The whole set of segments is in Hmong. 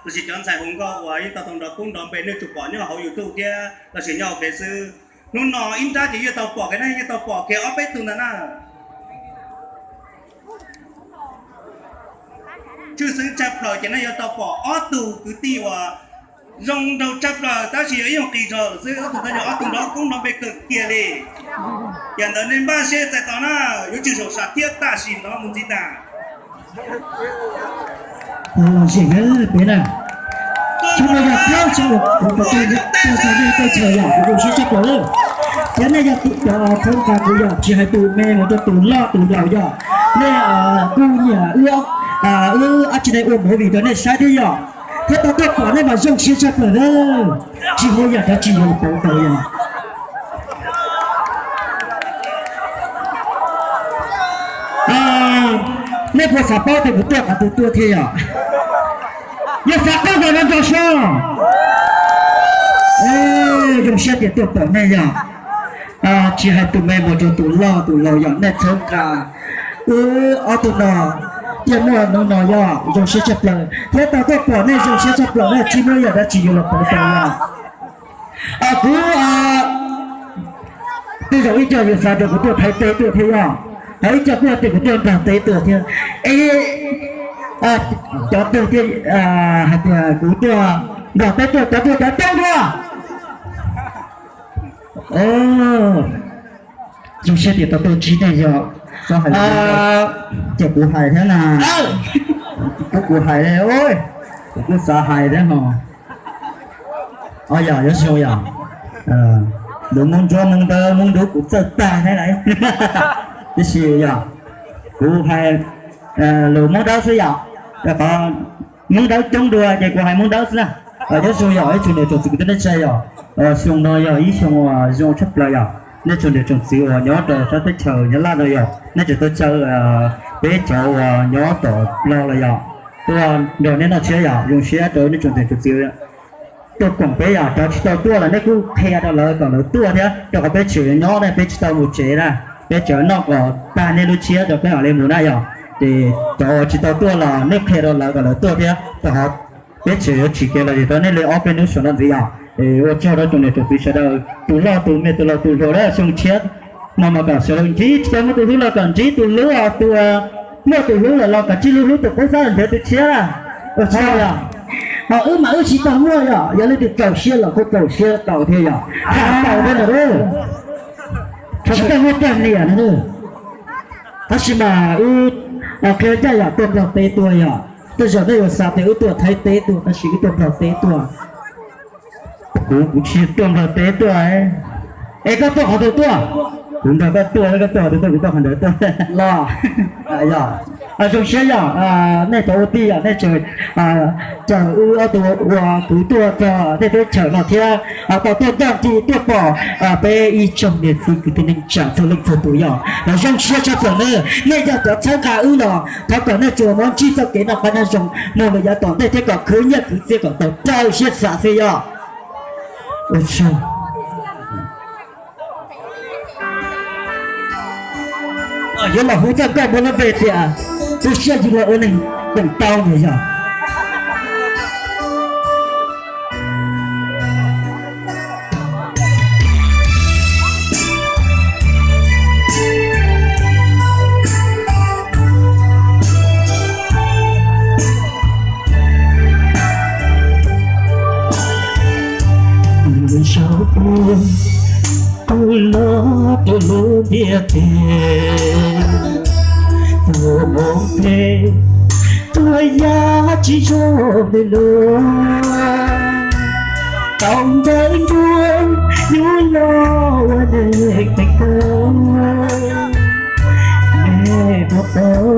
Tab sis cov ntxhais hu nkauj uas yeej tau tau nrov koob nrov npe nej tsuas pom nyob hauv YouTube thiab los sis nyob hauv Facebook xwb. Hnub no ib nrab ces yeej tau pom kiag na, yeej tau pom kiag ob peb tug ntag na. Tshwj xeeb tshaj plaws ces nej yuav tau pom ob tug kwv tij uas zoo nraug tshaj plaws tab sis yog ib nyuag qis zog lawm xwb, ob tug ntawd yog ob tug nrov koob nrov npe kawg kiag li. Yam ntawd nej npaj siab txais tos na, yuav tsis zaum sam thiab tam sim no mus ntxiv tas. Los zeem peb na, tsis muaj yog thiab tsis muaj kuv tau tej teb chaws yom, kuv zoo siab tshaj plaws lawm. Thiab nej yog tus cov txhawb nqa kuv yom, tsis hais tus me mus rau tus loj tus laus yom, nej kuj nyiam wb, wb ob tsi neeg ua movie rau nej saib thiab yom. Thiab tau tuaj pom nej mas zoo siab tshaj plaws na, tsis muaj yam dab tsi yuav pauv tau yom. Nej puas xav paub tias kuv tuaj qhov twg tuaj thiab yom? Yog xav paub los nrog nrog saib. Zoo siab tias tuaj pom nej yom. Tsis hais tus me mus rau tus loj tus laus yom, nej txhawb nqa wb ob tug no thiaj muaj hnub no yom, zoo siab tshaj plaws. Thiab tau tuaj pom nej zoo siab tshaj plaws na, tsis muaj yam dab tsi yuav los pauv tau yom. Kuv tej zaum ib co yus xav tias kuv tuaj Thaib teb tuaj thiab yom, ho ib co kuj tias kuv tuaj Nplog teb tuaj thiab. Es cov twg thiaj hais tias kuv tuaj Nplog teb tuaj, cov twg cov coob dua? Zoo siab tias tau tuaj ntsib nej yom. Ces kuv hais thiab na, kuv kuv hais, kuv kuj xav hais thiab no. Yog, yuav zoo yom. Lus Hmoob Ntsuab Hmoob Dawb Hmoob Dub kuv txawj tag thiab lawm. Tiam sis yog kuv hais lus Hmoob Dawb xwb yom, rau qhov Hmoob Dawb coob dua ces kuv hais Hmoob Dawb xwb na. Yuav zoo yom, ib tsoom niam tsoom txiv kwv tij neej tsa yom. Xyoo no yog ib xyoo uas zoo tshaj plaws yom, nej tsoom niam tsoom txiv uas nyob rau sab teb chaws Nyab Laj no yom, nej tseem tuaj caw peb cov uas nyob tom Nplog los yom, tuaj nrog nej noj tsiab yom, zoo siab rau nej tsoom niam tsoom txiv tuaj koom peb yom. Cov tsis tau tuaj los nej kuj qhia rau lawv kom lawv tuaj thiab, rau qhov peb tseem nyob ne, peb tsis tau mus tsev na, peb tseem noj kom tag nej lub tsiab rau peb mam li mus na yom. Ces cov uas tsis tau tuaj los nej qhia rau lawv kom lawv tuaj thiab, rau qhov peb tseem yuav tsim kev lom zem rau nej li ob peb hnub saum no ntxiv yom. Es ua tsaug rau tsoom niam tsoom txiv sawv daws, tus loj tus me tus laus tus hluas, xyoo tshiab no mas kom sawv daws ntsib, tsis tau muaj tus hlub los kom ntsib tus hlub, tus muaj tus hlub lawm los kom tsib lub hlub, tus qub xab los nrhiav tus tshiab. Ua tsaug yom. Ho wb mas wb tsis tau muaj yom, yog leej twg txaus siab los kuj txaus siab tau thiab yom, tham tau thiab no. Tsis tau muaj poj niam no. Tab sis mas wb qhia ncaj yom, tuaj Nplog teb tuaj yom, tej zaum nej yuav xav tias wb tuaj Thaib teb tuaj, tab sis wb tuaj Nplog teb tuaj. Kuv, kuv tsis tuaj Nplog teb tuaj. Es koj tuaj qhov twg tuaj? Kuv nrog koj tuaj, koj tuaj qhov twg tuaj, kuv tuaj qhov ntawd tuaj los. Yog, zoo siab yom, nej cov ua tij yom, nej tseem caw wb ob tug ua kwv tuaj txog nej teb chaws no thiab tau tuaj ncaj ncees tuaj pom peb ib tsoom niam txiv kwv tij neej tsa txhua leej txhua tus yom. Los zoo siab tshaj plaws na, nej yog cov txhawb nqa wb los thov kom nej tsuas muab ntsib txoj kev noj qab nyob zoo mus lawm yav tom ntej thiab kom khwv nyiaj khwv txiaj kom tau raws siab xav xwb yom. Ua tsaug. Yuav los hu txoj nkauj muaj lub npe tias tu siab yus los ua neeg teem tau ntag yog. Nws sau ua kuv los rau lub ntiaj teb, ua hmoov phem tuaj yam tsis zoo li luag. Tau ntawm nruab hnub los ua neeg teem tau, nej puas tau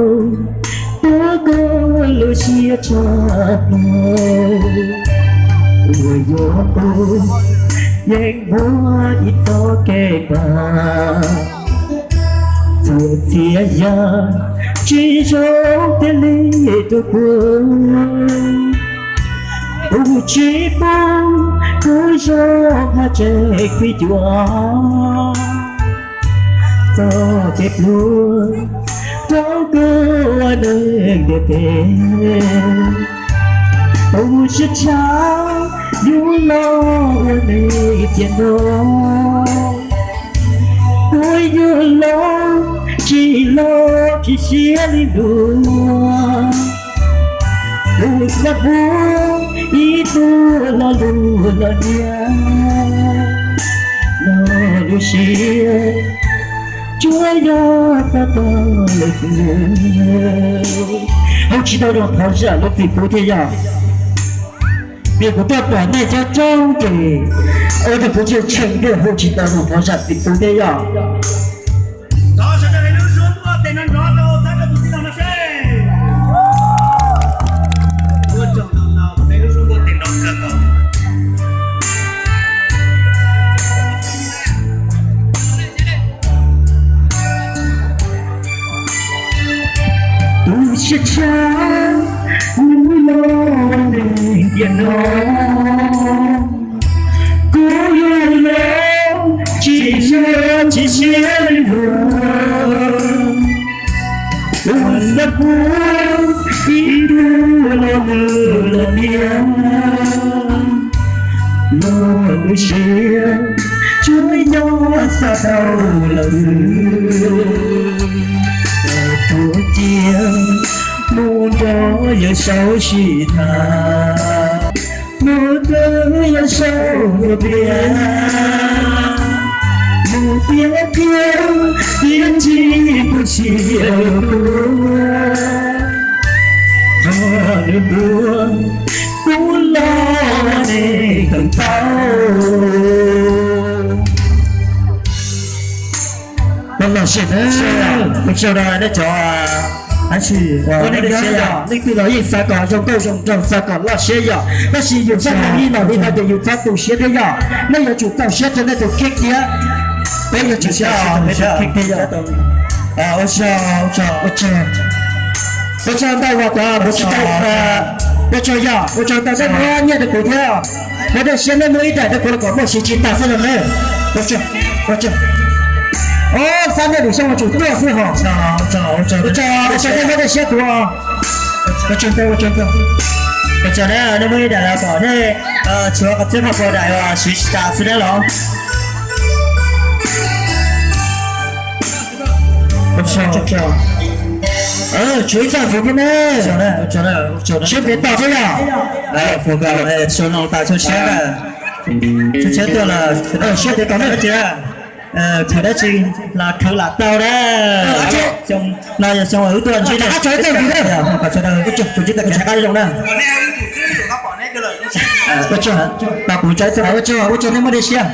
tuav kuv lub siab tshaj plaws, uas yog kuv yeej muaj ib txoj kev npam, txhua txhia yam tsis zoo thiaj li rau kuv. Kuv tsis pub kuv zoo haj tseem fij cuam txoj kev pluag rau kuv ua neeg ntiaj teb. Kuv Sib tshab yug los ua neeg tiag no, ua yug los tsis los tsis siab li luag. Tus xav pub ib tug lo lus los niam los lub siab, tsuas yog xav tau lawm xwb. Hu tsis tau zoo thov zam lub txim pub thiab yog. Vim kuv tuaj pom nej coob coob ces ua rau kuv tshee tshee thiaj hu tsis tau zoo thov zam txim pub thiab yog. Tus sib tshab, kuv los neeg tiag no, kuv yug los tsis siab tsis siab li luag. Tus xav pub ib tug lo lus los niam los lub siab, tsuas yog xav tau lawm xwb. Tuaj cia mus nrog yawg Saub sib tham, mus rau yawg Saub ua tiag, mus tiag tiag, tiam sis kuv tsis yog luag, qhov nws luag, kuv los neeg tau. Ua tsaug rau nej cov, ua neeg yog leej twg los yeej xav kom zoo nkauj zoo nraug, xav kom loj siab yom, tab sis yus xav kom li no li no ces yus txhob tu siab thiab yog. Nej yuav tsum txaus siab rau nej tus kheej thiab, peb yuav tsum siab thiab yog. Ua tsaug ntau uas kuv tsis tau, ua tsaug yog, ua tsaug ntau nej muab nyiaj rau kuv thiab. Kuv tej siab nej muaj ib daim rau kuv los kom muaj siv tsis tas xwb los nawb. Ua tsaug, ua tsaug. Ob, xab nej lwm xyoo yuav tsum tuaj xwb hos. Ua tsaug, ua tsaug nej muab tej siab kuv. Ua tsaug ntau, ua tsaug ntau. Ua tsaug na, nej muab ib daim los kom nej tshuav qhov txhiab qhov pua daim uas siv tsis tas xwb na los. Tshuav ib txoj fuv thiab ne. Siab pem toj thiab yog. Siab tuaj lawm, siab pem toj ne. Khwv dab tsi los khwv lam tau na. No yog xyoo wb tuaj ntsib ne. Ua tsaug, ua tsaug nej muaj dej siab.